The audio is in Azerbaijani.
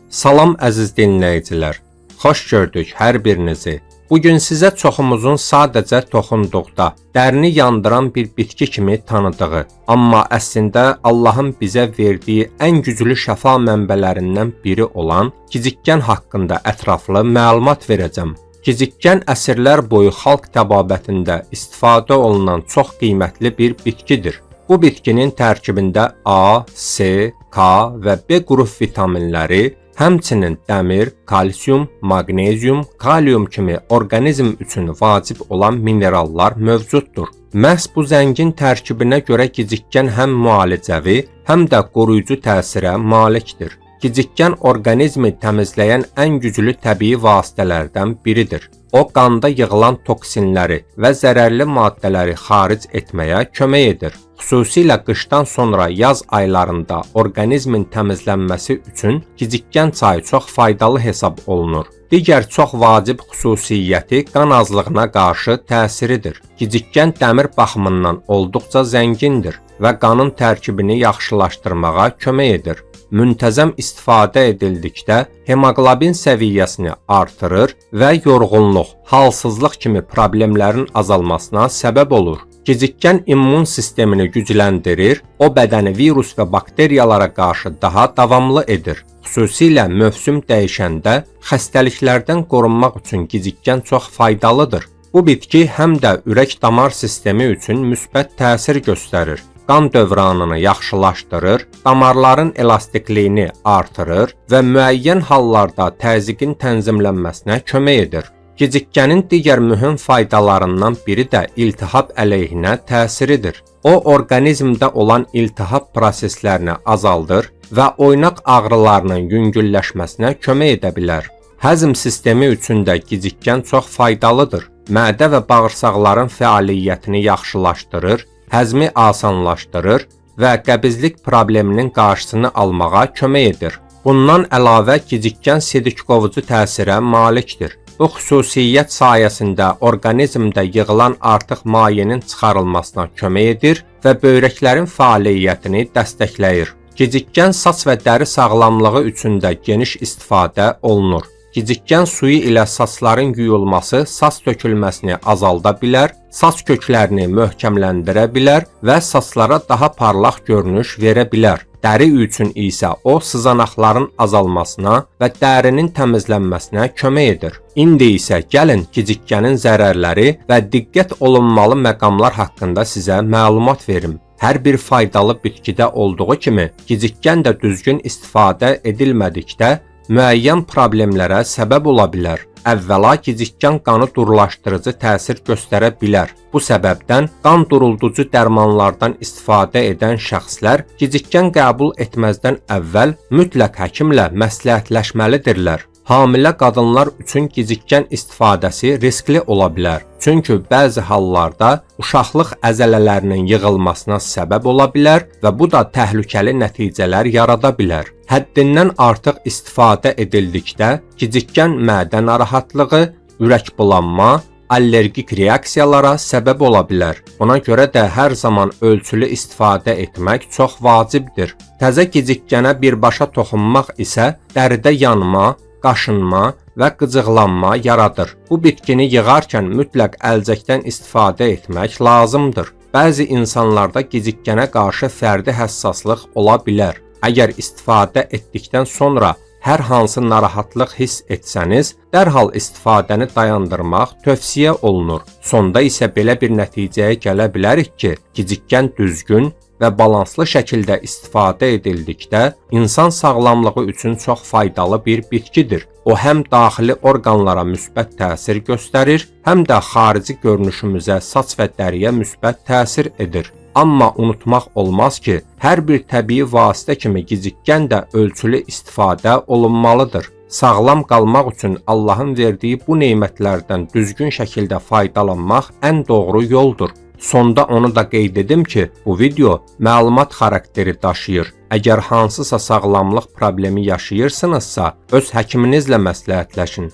Salam əziz dinləyicilər. Xoş gördük hər birinizi. Bu gün sizə çoxumuzun sadəcə toxunduqda dərini yandıran bir bitki kimi tanıdığı, amma əslində Allahın bizə verdiyi ən güclü şəfa mənbələrindən biri olan gicikkən haqqında ətraflı məlumat verəcəm. Gicikkən əsrlər boyu xalq təbabətində istifadə olunan çox qiymətli bir bitkidir. Bu bitkinin tərkibində A, C, K və B qrup vitaminləri, həmçinin dəmir, kalsium, maqnezium, kalium kimi orqanizm üçün vacib olan minerallar mövcuddur. Məhz bu zəngin tərkibinə görə gicikkən həm müalicəvi, həm də qoruyucu təsirə malikdir. Gicikkən orqanizmi təmizləyən ən güclü təbii vasitələrdən biridir. O qanda yığılan toksinləri və zərərli maddələri xaric etməyə kömək edir. Xüsusilə qışdan sonra yaz aylarında orqanizmin təmizlənməsi üçün gicikkən çayı çox faydalı hesab olunur. Digər çox vacib xüsusiyyəti qan azlığına qarşı təsiridir. Gicikkən dəmir baxımından olduqca zəngindir və qanın tərkibini yaxşılaşdırmağa kömək edir. Müntəzəm istifadə edildikdə hemoqlobin səviyyəsini artırır və yorğunluq, halsızlıq kimi problemlərin azalmasına səbəb olur. Gicikkən immun sistemini gücləndirir, o bədəni virus və bakteriyalara qarşı daha davamlı edir. Xüsusilə mövsüm dəyişəndə xəstəliklərdən qorunmaq üçün gicikkən çox faydalıdır. Bu bitki həm də ürək-damar sistemi üçün müsbət təsir göstərir. Qan dövranını yaxşılaşdırır, damarların elastikliyini artırır və müəyyən hallarda təzyiqin tənzimlənməsinə kömək edir. Gicikkənin digər mühüm faydalarından biri də iltihab əleyhinə təsiridir. O, orqanizmdə olan iltihab proseslərini azaldır və oynaq ağrılarının yüngülləşməsinə kömək edə bilər. Həzm sistemi üçün də gicikkən çox faydalıdır. Mədə və bağırsaqların fəaliyyətini yaxşılaşdırır, həzmi asanlaşdırır və qəbizlik probleminin qarşısını almağa kömək edir. Bundan əlavə gicikkən sidikqovucu təsirə malikdir. Bu xüsusiyyət sayəsində orqanizmdə yığılan artıq mayenin çıxarılmasına kömək edir və böyrəklərin fəaliyyətini dəstəkləyir. Gicikkən saç və dəri sağlamlığı üçün də geniş istifadə olunur. Gicikkən suyu ilə saçların yuyulması saç tökülməsini azalda bilər, saç köklərini möhkəmləndirə bilər və saçlara daha parlaq görünüş verə bilər. Dəri üçün isə o sızanaqların azalmasına və dərinin təmizlənməsinə kömək edir. İndi isə gəlin gicikkənin zərərləri və diqqət olunmalı məqamlar haqqında sizə məlumat verim. Hər bir faydalı bitkidə olduğu kimi gicikkən də düzgün istifadə edilmədikdə müəyyən problemlərə səbəb ola bilər. Əvvəla gicikkən qanı durulaşdırıcı təsir göstərə bilər. Bu səbəbdən qan durulducu dərmanlardan istifadə edən şəxslər gicikkən qəbul etməzdən əvvəl mütləq həkimlə məsləhətləşməlidirlər. Hamilə qadınlar üçün gicikkən istifadəsi riskli ola bilər. Çünki bəzi hallarda uşaqlıq əzələlərinin yığılmasına səbəb ola bilər və bu da təhlükəli nəticələr yarada bilər. Həddindən artıq istifadə edildikdə gicikkən mədə narahatlığı, ürək bulanma, allergik reaksiyalara səbəb ola bilər. Buna görə də hər zaman ölçülü istifadə etmək çox vacibdir. Təzə gicikkənə birbaşa toxunmaq isə dəridə yanma, qaşınma və qıcıqlanma yaradır. Bu bitkini yığarkən mütləq əlcəkdən istifadə etmək lazımdır. Bəzi insanlarda gicikkənə qarşı fərdi həssaslıq ola bilər. Əgər istifadə etdikdən sonra hər hansı narahatlıq hiss etsəniz, dərhal istifadəni dayandırmaq tövsiyə olunur. Sonda isə belə bir nəticəyə gələ bilərik ki, gicikkən düzgün və balanslı şəkildə istifadə edildikdə insan sağlamlığı üçün çox faydalı bir bitkidir. O həm daxili orqanlara müsbət təsir göstərir, həm də xarici görünüşümüzə, saç və dəriyə müsbət təsir edir. Amma unutmaq olmaz ki, hər bir təbii vasitə kimi gicikkən də ölçülü istifadə olunmalıdır. Sağlam qalmaq üçün Allahın verdiyi bu nemətlərdən düzgün şəkildə faydalanmaq ən doğru yoldur. Sonda onu da qeyd edim ki, bu video məlumat xarakteri daşıyır. Əgər hansısa sağlamlıq problemi yaşayırsınızsa, öz həkiminizlə məsləhətləşin.